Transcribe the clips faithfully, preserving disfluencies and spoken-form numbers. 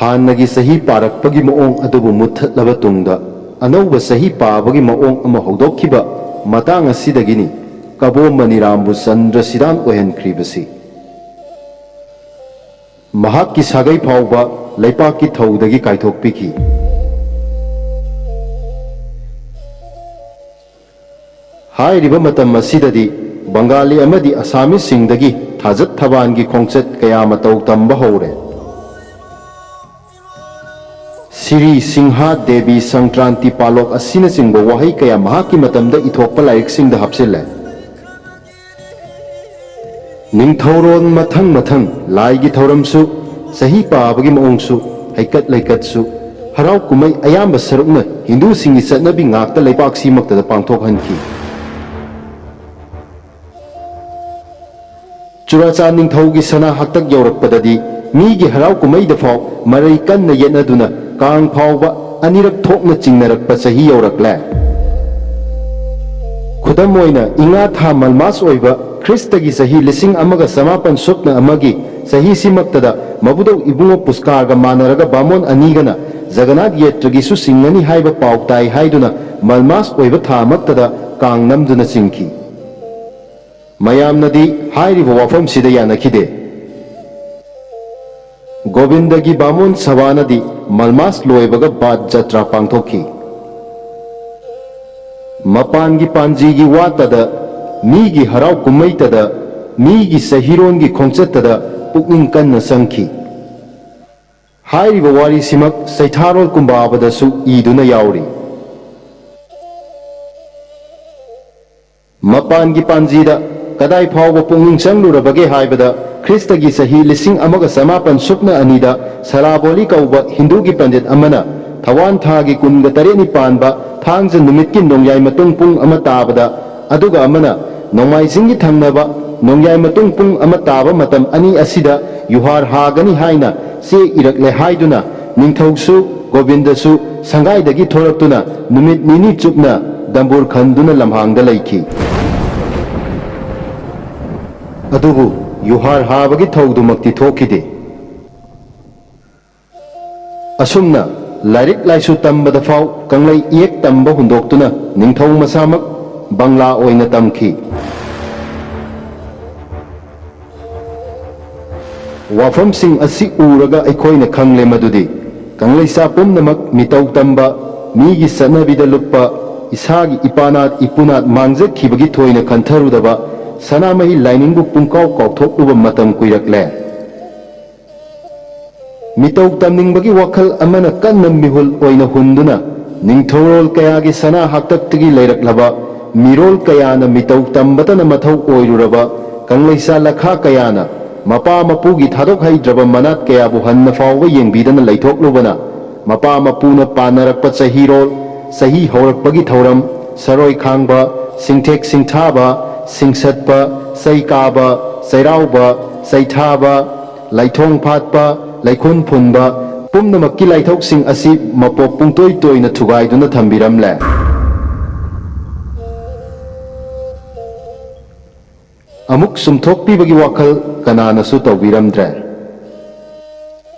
ꯍꯥꯟꯅꯒꯤ ꯆꯍꯤ ꯄꯥꯔꯛꯄꯒꯤ ꯃꯑꯣꯡ ꯑꯗꯨꯕꯨ ꯃꯨꯠꯊꯠꯂꯕ ꯇꯨꯡꯗ, ꯑꯅꯧꯕ ꯆꯍꯤ ꯄꯥꯕꯒꯤ ꯃꯑꯣꯡ ꯑꯃ ꯍꯧꯗꯣꯛꯈꯤꯕ ꯃꯇꯥꯡ ꯑꯁꯤꯗꯒꯤꯅꯤ ꯀꯕꯣ ꯃꯅꯤꯔꯥꯝꯕꯨ ꯆꯟꯗ꯭ꯔꯁꯤꯗꯥꯟ ꯑꯣꯏꯍꯟꯈ꯭ꯔꯤꯕꯁꯤ꯫ ꯃꯍꯥꯛꯀꯤ ꯁꯥꯒꯩ ꯐꯥꯎꯕ ꯂꯩꯄꯥꯛꯀꯤ ꯊꯧꯗꯒꯤ ꯀꯥꯏꯊꯣꯛꯄꯤꯈꯤ꯫ ꯍꯥꯏꯔꯤꯕ ꯃꯇꯝ ꯑꯁꯤꯗꯗꯤ ꯕꯪꯒꯥꯂꯤ ꯑꯃꯗꯤ ꯑꯁꯥꯃꯤꯁꯁꯤꯡꯗꯒꯤ ꯊꯥꯖꯠ ꯊꯕꯥꯟꯒꯤ ꯈꯣꯡꯆꯠ ꯀꯌꯥ ꯃꯇꯧ ꯇꯝꯕ ꯍꯧꯔꯦ꯫ ꯁꯤꯔꯤ ꯁꯤꯡꯍꯥ ꯗꯦꯕꯤ ꯁꯪꯀ꯭ꯔꯥꯟꯇꯤ ꯄꯥꯂꯣꯛ ꯑꯁꯤꯅꯆꯤꯡꯕ ꯋꯥꯍꯩ ꯀꯌꯥ ꯃꯍꯥꯛꯀꯤ ꯃꯇꯝꯗ ꯏꯊꯣꯛꯄ ꯂꯥꯏꯔꯤꯛꯁꯤꯡꯗ ꯍꯥꯞꯆꯤꯜꯂꯦ꯫ ꯅꯤꯡꯊꯧꯔꯣꯟ ꯃꯊꯪ ꯃꯊꯪ ꯂꯥꯏꯒꯤ ꯊꯧꯔꯝꯁꯨ, ꯆꯍꯤ ꯄꯥꯕꯒꯤ ꯃꯑꯣꯡꯁꯨ, ꯍꯩꯀꯠ ꯂꯩꯀꯠꯁꯨ, ꯍꯔꯥꯎ ꯀꯨꯝꯍꯩ ꯑꯌꯥꯝꯕ ꯁꯔꯨꯛꯅ ꯍꯤꯟꯗꯨꯁꯤꯡꯒꯤ ꯆꯠꯅꯕꯤ ꯉꯥꯛꯇ ꯂꯩꯄꯥꯛꯁꯤꯃꯛꯇꯗ ꯄꯥꯡꯊꯣꯛꯍꯟꯈꯤ꯫ ꯆꯨꯔꯥꯆꯥꯟ ꯅꯤꯡꯊꯧꯒꯤ ꯁꯅꯥ ꯍꯥꯛꯇꯛ ꯌꯧꯔꯛꯄꯗꯗꯤ ꯃꯤꯒꯤ ꯍꯔꯥꯎ ꯀꯨꯝꯍꯩꯗ ꯐꯥꯎ ꯃꯔꯩ ꯀꯟꯅ ꯌꯦꯠꯅꯗꯨꯅ ꯀꯥꯡ ꯐꯥꯎꯕ ꯑꯅꯤꯔꯛ ꯊꯣꯛꯅ ꯆꯤꯡꯅꯔꯛꯄ ꯆꯍꯤ ꯌꯧꯔꯛꯂꯦ꯫ ꯈꯨꯗꯝ ꯑꯣꯏꯅ, ꯏꯉꯥ ꯊꯥ ꯃꯜꯃꯥꯁ ꯑꯣꯏꯕ ꯈ꯭ꯔꯤꯁꯇꯒꯤ ꯆꯍꯤ ꯂꯤꯁꯤꯡ ꯑꯃꯒ ꯆꯃꯥꯄꯟ ꯁꯨꯞꯅ ꯑꯃꯒꯤ ꯆꯍꯤꯁꯤꯃꯛꯇꯗ ꯃꯕꯨꯗꯧ ꯏꯕꯨꯡꯉꯣ ꯄꯨꯁꯀꯥꯔꯒ ꯃꯥꯟꯅꯔꯒ ꯕꯥꯃꯣꯟ ꯑꯅꯤꯒꯅ ꯖꯒꯅꯥꯊ ꯌꯦꯇ꯭ꯔꯒꯤꯁꯨ ꯆꯤꯡꯒꯅꯤ ꯍꯥꯏꯕ ꯄꯥꯎ ꯇꯥꯏ ꯍꯥꯏꯗꯨꯅ ꯃꯜꯃꯥꯁ ꯑꯣꯏꯕ ꯊꯥꯃꯛꯇꯗ ꯀꯥꯡ ꯅꯝꯗꯨꯅ ꯆꯤꯡꯈꯤ꯫ ꯃꯌꯥꯝꯅꯗꯤ ꯍꯥꯏꯔꯤꯕ ꯋꯥꯐꯝꯁꯤꯗ ꯌꯥꯅꯈꯤꯗꯦ꯫ ꯒꯣꯕꯤꯟꯗꯒꯤ ꯕꯥꯃꯣꯟ ꯁꯚꯥꯅꯗꯤ ꯃꯜꯃꯥꯁ ꯂꯣꯏꯕꯒ ꯕꯥꯠ ꯖꯇ꯭ꯔꯥ ꯄꯥꯡꯊꯣꯛꯈꯤ꯫ ꯃꯄꯥꯟꯒꯤ ꯄꯥꯟꯖꯤꯒꯤ ꯋꯥꯇꯗ, ꯃꯤꯒꯤ ꯍꯔꯥꯎ ꯀꯨꯝꯃꯩꯇꯗ, ꯃꯤꯒꯤ ꯆꯍꯤꯔꯣꯟꯒꯤ ꯈꯣꯡꯆꯠꯇꯗ ꯄꯨꯛꯅꯤꯡ ꯀꯟꯅ ꯆꯪꯈꯤ꯫ ꯍꯥꯏꯔꯤꯕ ꯋꯥꯔꯤꯁꯤꯃꯛ ꯆꯩꯊꯥꯔꯣꯜ ꯀꯨꯝꯕꯥꯕꯗꯁꯨ ꯏꯗꯨꯅ ꯌꯥꯎꯔꯤ꯫ ꯃꯄꯥꯟꯒꯤ ꯄꯥꯟꯖꯤꯗ ꯀꯗꯥꯏ ꯐꯥꯎꯕ ꯄꯨꯛꯅꯤꯡ ꯆꯪꯂꯨꯔꯕꯒꯦ ꯍꯥꯏꯕꯗ, ꯈ꯭ꯔꯤꯁꯇꯒꯤ ꯆꯍꯤ ꯂꯤꯁꯤꯡ ꯑꯃꯒ ꯆꯃꯥꯄꯟ ꯁꯨꯞꯅ ꯑꯅꯤꯗ ꯁꯔꯥꯕꯣꯂꯤ ꯀꯧꯕ ꯍꯤꯟꯗꯨꯒꯤ ꯄꯟꯗꯤꯠ ꯑꯃꯅ ꯊꯋꯥꯟ ꯊꯥꯒꯤ ꯀꯨꯟꯒ ꯇꯔꯦꯠꯅꯤ ꯄꯥꯟꯕ ꯊꯥꯡꯖ ꯅꯨꯃꯤꯠꯀꯤ ꯅꯣꯡꯌꯥꯏ ꯃꯇꯨꯡ ꯄꯨꯡ ꯑꯃ ꯇꯥꯕꯗ, ꯑꯗꯨꯒ ꯑꯃꯅ ꯅꯣꯡꯃꯥꯏꯖꯤꯡꯒꯤ ꯊꯪꯅꯕ ꯅꯣꯡꯌꯥꯏ ꯃꯇꯨꯡ ꯄꯨꯡ ꯑꯃ ꯇꯥꯕ ꯃꯇꯝ ꯑꯅꯤ ꯑꯁꯤꯗ ꯌꯨꯍꯥꯔ ꯍꯥꯒꯅꯤ ꯍꯥꯏꯅ ꯆꯦ ꯏꯔꯛꯂꯦ ꯍꯥꯏꯗꯨꯅ ꯅꯤꯡꯊꯧꯁꯨ ꯒꯣꯕꯤꯟꯗꯁꯨ ꯁꯪꯒꯥꯏꯗꯒꯤ ꯊꯣꯔꯛꯇꯨꯅ ꯅꯨꯃꯤꯠ ꯅꯤꯅꯤ ꯆꯨꯞꯅ ꯗꯝꯕꯨꯔ ꯈꯟꯗꯨꯅ ꯂꯝꯍꯥꯡꯗ ꯂꯩꯈꯤ꯫ ꯑꯗꯨꯕꯨ ꯌꯨꯍꯥꯔ ꯍꯥꯕꯒꯤ ꯊꯧꯗꯨꯃꯛꯇꯤ ꯊꯣꯛꯈꯤꯗꯦ꯫ ꯑꯁꯨꯝꯅ ꯂꯥꯏꯔꯤꯛ ꯂꯥꯏꯁꯨ ꯇꯝꯕꯗ ꯐꯥꯎ ꯀꯪꯂꯩ ꯏꯌꯦꯛ ꯇꯝꯕ ꯍꯨꯟꯗꯣꯛꯇꯨꯅ ꯅꯤꯡꯊꯧ ꯃꯁꯥꯃꯛ ꯕꯪꯂꯥ ꯑꯣꯏꯅ ꯇꯝꯈꯤ꯫ ꯋꯥꯐꯝꯁꯤꯡ ꯑꯁꯤ ꯎꯔꯒ ꯑꯩꯈꯣꯏꯅ ꯈꯪꯂꯦ ꯃꯗꯨꯗꯤ ꯀꯪꯂꯩꯁꯥ ꯄꯨꯝꯅꯃꯛ ꯃꯤꯇꯧ ꯇꯝꯕ, ꯃꯤꯒꯤ ꯆꯠꯅꯕꯤꯗ ꯂꯨꯞꯄ, ꯏꯁꯥꯒꯤ ꯏꯄꯥꯅꯥꯠ ꯏꯄꯨꯅꯥꯠ ꯃꯥꯡꯖꯈꯤꯕꯒꯤ ꯊꯣꯏꯅ ꯈꯟꯊꯔꯨꯗꯕ, ꯁꯅꯥꯃꯍꯤ ꯂꯥꯏꯅꯤꯡꯕꯨ ꯄꯨꯡꯀꯥꯎ ꯀꯥꯎꯊꯣꯛꯂꯨꯕ ꯃꯇꯝ ꯀꯨꯏꯔꯛꯂꯦ꯫ ꯃꯤꯇꯧ ꯇꯝꯅꯤꯡꯕꯒꯤ ꯋꯥꯈꯜ ꯑꯃꯅ ꯀꯟꯅ ꯃꯤꯍꯨꯜ ꯑꯣꯏꯅ ꯍꯨꯟꯗꯨꯅ, ꯅꯤꯡꯊꯧꯔꯣꯜ ꯀꯌꯥꯒꯤ ꯁꯅꯥ ꯍꯥꯛꯇꯛꯇꯒꯤ ꯂꯩꯔꯛꯂꯕ ꯃꯤꯔꯣꯜ ꯀꯌꯥꯅ ꯃꯤꯇꯧ ꯇꯝꯕꯇꯅ ꯃꯊꯧ ꯑꯣꯏꯔꯨꯔꯕ ꯀꯪꯂꯩꯁꯥ ꯂꯈꯥ ꯀꯌꯥꯅ ꯃꯄꯥ ꯃꯄꯨꯒꯤ ꯊꯥꯗꯣꯛ ꯍꯩꯗ꯭ꯔꯕ ꯃꯅꯥꯠ ꯀꯌꯥꯕꯨ ꯍꯟꯅ ꯐꯥꯎꯕ ꯌꯦꯡꯕꯤꯗꯅ ꯂꯩꯊꯣꯛꯂꯨꯕꯅ, ꯃꯄꯥ ꯃꯄꯨꯅ ꯄꯥꯟꯅꯔꯛꯄ ꯆꯍꯤꯔꯣꯜ, ꯆꯍꯤ ꯍꯧꯔꯛꯄꯒꯤ ꯊꯧꯔꯝ, ꯁꯔꯣꯏ ꯈꯥꯡꯕ, ꯁꯤꯡꯊꯦꯛ ꯁꯤꯡꯊꯥꯕ, ꯁꯤꯡꯁꯠꯄ, ꯆꯩ ꯀꯥꯕ, ꯆꯩꯔꯥꯎꯕ, ꯆꯩꯊꯥꯕ, ꯂꯩꯊꯣꯡ ꯐꯥꯠꯄ, ꯂꯩꯈꯨꯟ ꯐꯨꯟꯕ, ꯄꯨꯝꯅꯃꯛꯀꯤ ꯂꯥꯏꯊꯣꯛꯁꯤꯡ ꯑꯁꯤ ꯃꯄꯣꯛ ꯄꯨꯡꯇꯣꯏ ꯇꯣꯏꯅ ꯊꯨꯒꯥꯏꯗꯨꯅ ꯊꯝꯕꯤꯔꯝꯂꯦ꯫ ꯑꯃꯨꯛ ꯆꯨꯝꯊꯣꯛꯄꯤꯕꯒꯤ ꯋꯥꯈꯜ ꯀꯅꯥꯅꯁꯨ ꯇꯧꯕꯤꯔꯝꯗ꯭ꯔꯦ꯫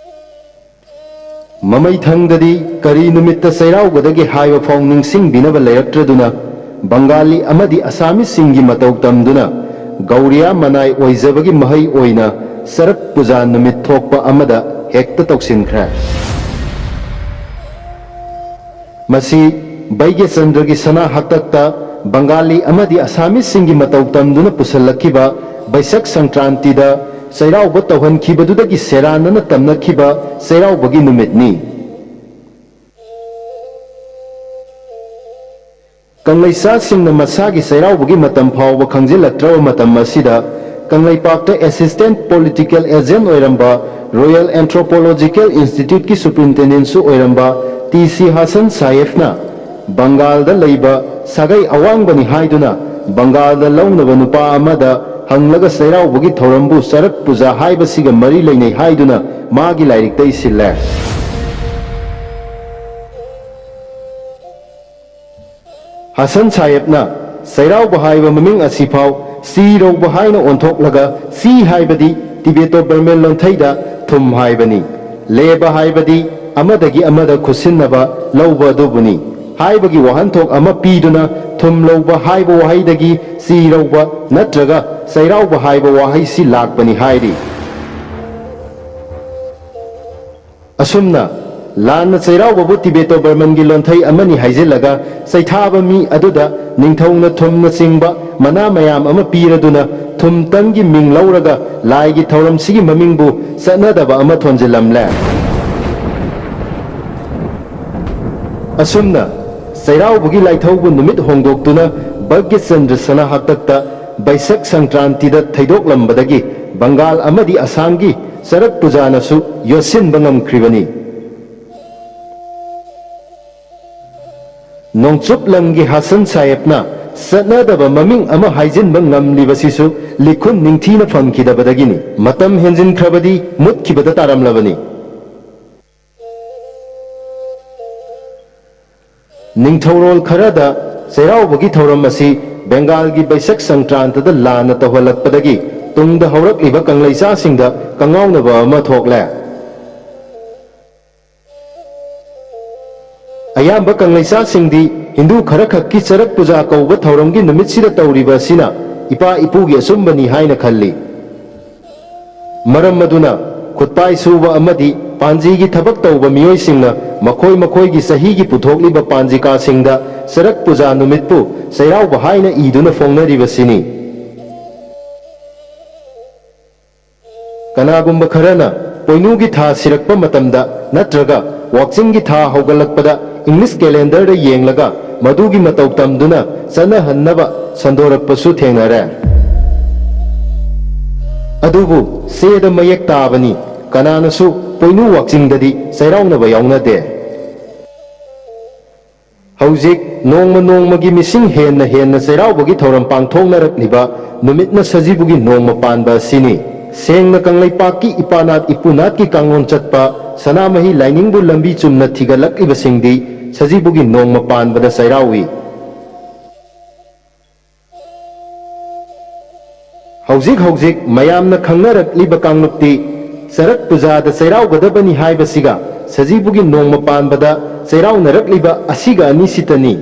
ꯃꯃꯩꯊꯪꯗꯗꯤ ꯀꯔꯤ ꯅꯨꯃꯤꯠꯇ ꯆꯩꯔꯥꯎꯒꯗꯒꯦ ꯍꯥꯏꯕ ꯐꯥꯎ ꯅꯤꯡꯁꯤꯡꯕꯤꯅꯕ ꯂꯩꯔꯛꯇ꯭ꯔꯗꯨꯅ, ꯕꯪꯒꯥꯂꯤ ꯑꯃꯗꯤ ꯑꯁꯥꯃꯤꯁꯁꯤꯡꯒꯤ ꯃꯇꯧ ꯇꯝꯗꯨꯅ ꯒꯧꯔꯤꯌꯥ ꯃꯅꯥꯏ ꯑꯣꯏꯖꯕꯒꯤ ꯃꯍꯩ ꯑꯣꯏꯅ ꯆꯔꯛ ꯄꯨꯖꯥ ꯅꯨꯃꯤꯠ ꯊꯣꯛꯄ ꯑꯃꯗ ꯍꯦꯛꯇ ꯇꯧꯁꯤꯟꯈ꯭ꯔꯦ꯫ ꯃꯁꯤ ꯕꯩꯒ꯭ꯌꯆꯟꯗ꯭ꯔꯒꯤ ꯁꯅꯥ ꯍꯥꯛꯇꯛꯇ ꯕꯪꯒꯥꯂꯤ ꯑꯃꯗꯤ ꯑꯁꯥꯃꯤꯁꯁꯤꯡꯒꯤ ꯃꯇꯧ ꯇꯝꯗꯨꯅ ꯄꯨꯁꯜꯂꯛꯈꯤꯕ ꯕꯩꯁꯛ ꯁꯪꯀ꯭ꯔꯥꯟꯇꯤꯗ ꯆꯩꯔꯥꯎꯕ ꯇꯧꯍꯟꯈꯤꯕꯗꯨꯗꯒꯤ ꯁꯦꯔꯥꯟꯅꯅ ꯇꯝꯅꯈꯤꯕ ꯆꯩꯔꯥꯎꯕꯒꯤ ꯅꯨꯃꯤꯠꯅꯤ꯫ ꯀꯪꯂꯩꯁꯥꯁꯤꯡꯅ ꯃꯁꯥꯒꯤ ꯆꯩꯔꯥꯎꯕꯒꯤ ꯃꯇꯝ ꯐꯥꯎꯕ ꯈꯪꯖꯤꯜꯂꯛꯇ꯭ꯔꯕ ꯃꯇꯝ ꯑꯁꯤꯗ, ꯀꯪꯂꯩꯄꯥꯛꯇ assistant political agent ꯑꯣꯏꯔꯝꯕ Royal Anthropological Instituteꯀꯤ superintendentꯁꯨ ꯑꯣꯏꯔꯝꯕ ꯇꯤ ꯁꯤ ꯍꯁꯟ ꯁꯥꯍꯦꯕꯅ ꯕꯪꯒꯥꯜꯗ ꯂꯩꯕ ꯁꯥꯒꯩ ꯑꯋꯥꯡꯕꯅꯤ ꯍꯥꯏꯗꯨꯅ ꯕꯪꯒꯥꯜꯗ ꯂꯧꯅꯕ ꯅꯨꯄꯥ ꯑꯃꯗ ꯍꯪꯂꯒ ꯆꯩꯔꯥꯎꯕꯒꯤ ꯊꯧꯔꯝꯕꯨ ꯆꯔꯛ ꯄꯨꯖꯥ ꯍꯥꯏꯕꯁꯤꯒ ꯃꯔꯤ ꯂꯩꯅꯩ ꯍꯥꯏꯗꯨꯅ ꯃꯥꯒꯤ ꯂꯥꯏꯔꯤꯛꯇ ꯏꯁꯤꯜꯂꯦ꯫ ꯍꯁꯟ ꯁꯥꯍꯦꯕꯅ ꯆꯩꯔꯥꯎꯕ ꯍꯥꯏꯕ ꯃꯃꯤꯡ ꯑꯁꯤꯐꯥꯎ ꯆꯤꯔꯧꯕ ꯍꯥꯏꯅ ꯑꯣꯟꯊꯣꯛꯂꯒ, ꯆꯤ ꯍꯥꯏꯕꯗꯤ ꯇꯤꯕꯦꯇꯣ ꯕꯔꯃꯦꯟ ꯂꯣꯟꯊꯩꯗ ꯊꯨꯝ ꯍꯥꯏꯕꯅꯤ, ꯂꯦꯕ ꯍꯥꯏꯕꯗꯤ ꯑꯃꯗꯒꯤ ꯑꯃꯗ ꯈꯨꯠꯁꯤꯟꯅꯕ ꯂꯧꯕ ꯑꯗꯨꯕꯨꯅꯤ꯫ ꯍꯥꯏꯕꯒꯤ ꯋꯥꯍꯟꯊꯣꯛ ꯑꯃ ꯄꯤꯗꯨꯅ ꯊꯨꯝ ꯂꯧꯕ ꯍꯥꯏꯕ ꯋꯥꯍꯩꯗꯒꯤ ꯆꯤ ꯂꯧꯕ ꯅꯠꯇ꯭ꯔꯒ ꯆꯩꯔꯥꯎꯕ ꯍꯥꯏꯕ ꯋꯥꯍꯩꯁꯤ ꯂꯥꯛꯄꯅꯤ ꯍꯥꯏꯔꯤ꯫ ꯑꯁꯨꯝꯅ ꯂꯥꯟꯅ ꯆꯩꯔꯥꯎꯕꯕꯨ ꯇꯤꯕꯦꯇꯣ ꯕꯔꯃꯟꯒꯤ ꯂꯣꯟꯊꯩ ꯑꯃꯅꯤ ꯍꯥꯏꯖꯤꯜꯂꯒ ꯆꯩꯊꯥꯕ ꯃꯤ ꯑꯗꯨꯗ ꯅꯤꯡꯊꯧꯅ ꯊꯨꯝꯅꯆꯤꯡꯕ ꯃꯅꯥ ꯃꯌꯥꯝ ꯑꯃ ꯄꯤꯔꯗꯨꯅ ꯊꯨꯝꯇꯪꯒꯤ ꯃꯤꯡ ꯂꯧꯔꯒ ꯂꯥꯏꯒꯤ ꯊꯧꯔꯝꯁꯤꯒꯤ ꯃꯃꯤꯡꯕꯨ ꯆꯠꯅꯗꯕ ꯑꯃ ꯊꯣꯟꯖꯤꯜꯂꯝꯂꯦ꯫ ꯑꯁꯨꯝꯅ ꯆꯩꯔꯥꯎꯕꯒꯤ ꯂꯥꯏꯊꯧꯕꯨ ꯅꯨꯃꯤꯠ ꯍꯣꯡꯗꯣꯛꯇꯨꯅ ꯚꯒ꯭ꯌ ꯆꯟꯗ꯭ꯔ ꯁꯅꯥ ꯍꯥꯛꯇꯛꯇ ꯕꯩꯁꯛ ꯁꯪꯀ꯭ꯔꯥꯟꯇꯤꯗ ꯊꯩꯗꯣꯛꯂꯝꯕꯗꯒꯤ ꯕꯪꯒꯥꯜ ꯑꯃꯗꯤ ꯑꯁꯥꯝꯒꯤ ꯆꯔꯛ ꯄꯨꯖꯥꯅꯁꯨ ꯌꯣꯠꯁꯤꯟꯕ ꯉꯝꯈ꯭ꯔꯤꯕꯅꯤ꯫ ꯅꯣꯡꯆꯨꯞ ꯂꯝꯒꯤ ꯍꯥꯁꯟ ꯁꯥꯍꯦꯕꯅ ꯆꯠꯅꯗꯕ ꯃꯃꯤꯡ ꯑꯃ ꯍꯥꯏꯖꯤꯟꯕ ꯉꯝꯂꯤꯕꯁꯤꯁꯨ ꯂꯤꯈꯨꯟ ꯅꯤꯡꯊꯤꯅ ꯐꯪꯈꯤꯗꯕꯗꯒꯤꯅꯤ꯫ ꯃꯇꯝ ꯍꯦꯟꯖꯤꯟꯈ꯭ꯔꯕꯗꯤ ꯃꯨꯠꯈꯤꯕꯗ ꯇꯥꯔꯝꯂꯕꯅꯤ꯫ ꯅꯤꯡꯊꯧꯔꯣꯜ ꯈꯔꯗ ꯆꯩꯔꯥꯎꯕꯒꯤ ꯊꯧꯔꯝ ꯑꯁꯤ ꯕꯦꯡꯒꯥꯜꯒꯤ ꯕꯩꯁꯛ ꯁꯪꯀ꯭ꯔꯥꯟꯇꯗ ꯂꯥꯟꯅ ꯇꯧꯍꯜꯂꯛꯄꯗꯒꯤ ꯇꯨꯡꯗ ꯍꯧꯔꯛꯂꯤꯕ ꯀꯪꯂꯩꯆꯥꯁꯤꯡꯗ ꯀꯉꯥꯎꯅꯕ ꯑꯃ ꯊꯣꯛꯂꯦ꯫ ꯑꯌꯥꯝꯕ ꯀꯪꯂꯩꯆꯥꯁꯤꯡꯗꯤ ꯍꯤꯟꯗꯨ ꯈꯔꯈꯛꯀꯤ ꯆꯔꯛ ꯄꯨꯖꯥ ꯀꯧꯕ ꯊꯧꯔꯝꯒꯤ ꯅꯨꯃꯤꯠꯁꯤꯗ ꯇꯧꯔꯤꯕ ꯑꯁꯤꯅ ꯏꯄꯥ ꯏꯄꯨꯒꯤ ꯑꯆꯨꯝꯕꯅꯤ ꯍꯥꯏꯅ ꯈꯜꯂꯤ꯫ ꯃꯔꯝ ꯑꯗꯨꯅ ꯈꯨꯠꯄꯥꯏ ꯁꯨꯕ ꯑꯃꯗꯤ ꯄꯥꯟꯖꯤꯒꯤ ꯊꯕꯛ ꯇꯧꯕ ꯃꯤꯑꯣꯏꯁꯤꯡꯅ ꯃꯈꯣꯏ ꯃꯈꯣꯏꯒꯤ ꯆꯍꯤꯒꯤ ꯄꯨꯊꯣꯛꯂꯤꯕ ꯄꯥꯟꯖꯤꯀꯥꯁꯤꯡꯗ ꯆꯔꯛ ꯄꯨꯖꯥ ꯅꯨꯃꯤꯠꯄꯨ ꯆꯩꯔꯥꯎꯕ ꯍꯥꯏꯅ ꯏꯗꯨꯅ ꯐꯣꯡꯅꯔꯤꯕꯁꯤꯅꯤ꯫ ꯀꯅꯥꯒꯨꯝꯕ ꯈꯔꯅ ꯄꯣꯏꯅꯨꯒꯤ ꯊꯥ ꯁꯤꯔꯛꯄ ꯃꯇꯝꯗ ꯅꯠꯇ꯭ꯔꯒ ꯋꯥꯛꯆꯤꯡꯒꯤ ꯊꯥ ꯍꯧꯒꯠꯂꯛꯄꯗ ꯏꯪꯂꯤꯁ ꯀꯦꯂꯦꯟꯗꯔꯗ ꯌꯦꯡꯂꯒ ꯃꯗꯨꯒꯤ ꯃꯇꯧ ꯇꯝꯗꯨꯅ ꯆꯠꯅꯍꯟꯅꯕ ꯁꯟꯗꯣꯔꯛꯄꯁꯨ ꯊꯦꯡꯅꯔꯦ꯫ ꯑꯗꯨꯕꯨ ꯆꯦꯗ ꯃꯌꯦꯛ ꯇꯥꯕꯅꯤ, ꯀꯅꯥꯅꯁꯨ ꯄꯣꯏꯅꯨ ꯋꯥꯛꯆꯤꯡꯗꯗꯤ ꯆꯩꯔꯥꯎꯅꯕ ꯌꯥꯎꯅꯗꯦ꯫ ꯍꯧꯖꯤꯛ ꯅꯣꯡꯃ ꯅꯣꯡꯃꯒꯤ ꯃꯤꯁꯤꯡ ꯍꯦꯟꯅ ꯍꯦꯟꯅ ꯆꯩꯔꯥꯎꯕꯒꯤ ꯊꯧꯔꯝ ꯄꯥꯡꯊꯣꯛꯅꯔꯛꯂꯤꯕ ꯅꯨꯃꯤꯠꯅ ꯁꯖꯤꯕꯨꯒꯤ ꯅꯣꯡꯃ ꯄꯥꯟꯕ ꯑꯁꯤꯅꯤ꯫ ꯁꯦꯡꯅ ꯀꯪꯂꯩꯄꯥꯛꯀꯤ ꯏꯄꯥꯅꯥꯠ ꯏꯄꯨꯅꯥꯠꯀꯤ ꯀꯥꯡꯂꯣꯟ ꯆꯠꯄ ꯁꯅꯥꯃꯍꯤ ꯂꯥꯏꯅꯤꯡꯕꯨ ꯂꯝꯕꯤ ꯆꯨꯝꯅ ꯊꯤꯒꯠꯂꯛꯂꯤꯕꯁꯤꯡꯗꯤ ꯁꯖꯤꯕꯨꯒꯤ ꯅꯣꯡꯃ ꯄꯥꯟꯕꯗ ꯆꯩꯔꯥꯎꯏ꯫ ꯍꯧꯖꯤꯛ ꯍꯧꯖꯤꯛ ꯃꯌꯥꯝꯅ ꯈꯪꯅꯔꯛꯂꯤꯕ ꯀꯥꯡꯂꯨꯞꯇꯤ ꯆꯔꯛ ꯄꯨꯖꯥꯗ ꯆꯩꯔꯥꯎꯒꯗꯕꯅꯤ ꯍꯥꯏꯕꯁꯤꯒ ꯁꯖꯤꯕꯨꯒꯤ ꯅꯣꯡꯃ ꯄꯥꯟꯕꯗ ꯆꯩꯔꯥꯎꯅꯔꯛꯂꯤꯕ ꯑꯁꯤꯒ ꯑꯅꯤꯁꯤꯇꯅꯤ꯫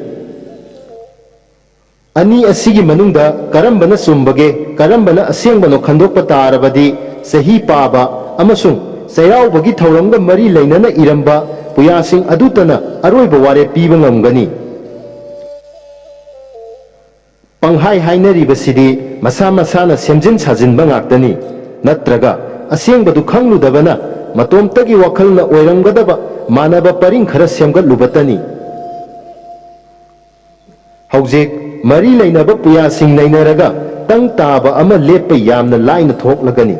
ꯑꯅꯤ ꯑꯁꯤꯒꯤ ꯃꯅꯨꯡꯗ ꯀꯔꯝꯕꯅ ꯆꯨꯝꯕꯒꯦ, ꯀꯔꯝꯕꯅ ꯑꯁꯦꯡꯕꯅꯣ ꯈꯟꯗꯣꯛꯄ ꯇꯥꯔꯕꯗꯤ, ꯆꯍꯤ ꯄꯥꯕ ꯑꯃꯁꯨꯡ ꯆꯩꯔꯥꯎꯕꯒꯤ ꯊꯧꯔꯝꯒ ꯃꯔꯤ ꯂꯩꯅꯅ ꯏꯔꯝꯕ ꯄꯨꯌꯥꯁꯤꯡ ꯑꯗꯨꯇꯅ ꯑꯔꯣꯏꯕ ꯋꯥꯔꯦꯞ ꯄꯤꯕ ꯉꯝꯒꯅꯤ꯫ ꯄꯪꯍꯥꯏ ꯍꯥꯏꯅꯔꯤꯕꯁꯤꯗꯤ ꯃꯁꯥ ꯃꯁꯥꯅ ꯁꯦꯝꯖꯤꯟ ꯁꯥꯖꯤꯟꯕ ꯉꯥꯛꯇꯅꯤ, ꯅꯠꯇ꯭ꯔꯒ ꯑꯁꯦꯡꯕꯗꯨ ꯈꯪꯂꯨꯗꯕꯅ ꯃꯇꯣꯝꯇꯒꯤ ꯋꯥꯈꯜꯅ ꯑꯣꯏꯔꯝꯒꯗꯕ ꯃꯥꯟꯅꯕ ꯄꯔꯤꯡ ꯈꯔ ꯁꯦꯝꯒꯠꯂꯨꯕꯇꯅꯤ꯫ ꯍꯧꯖꯤꯛ ꯃꯔꯤ ꯂꯩꯅꯕ ꯄꯨꯌꯥꯁꯤꯡ ꯅꯩꯅꯔꯒ ꯇꯪ ꯇꯥꯕ ꯑꯃ ꯂꯦꯞꯄ ꯌꯥꯝꯅ ꯂꯥꯏꯅ ꯊꯣꯛꯂꯒꯅꯤ꯫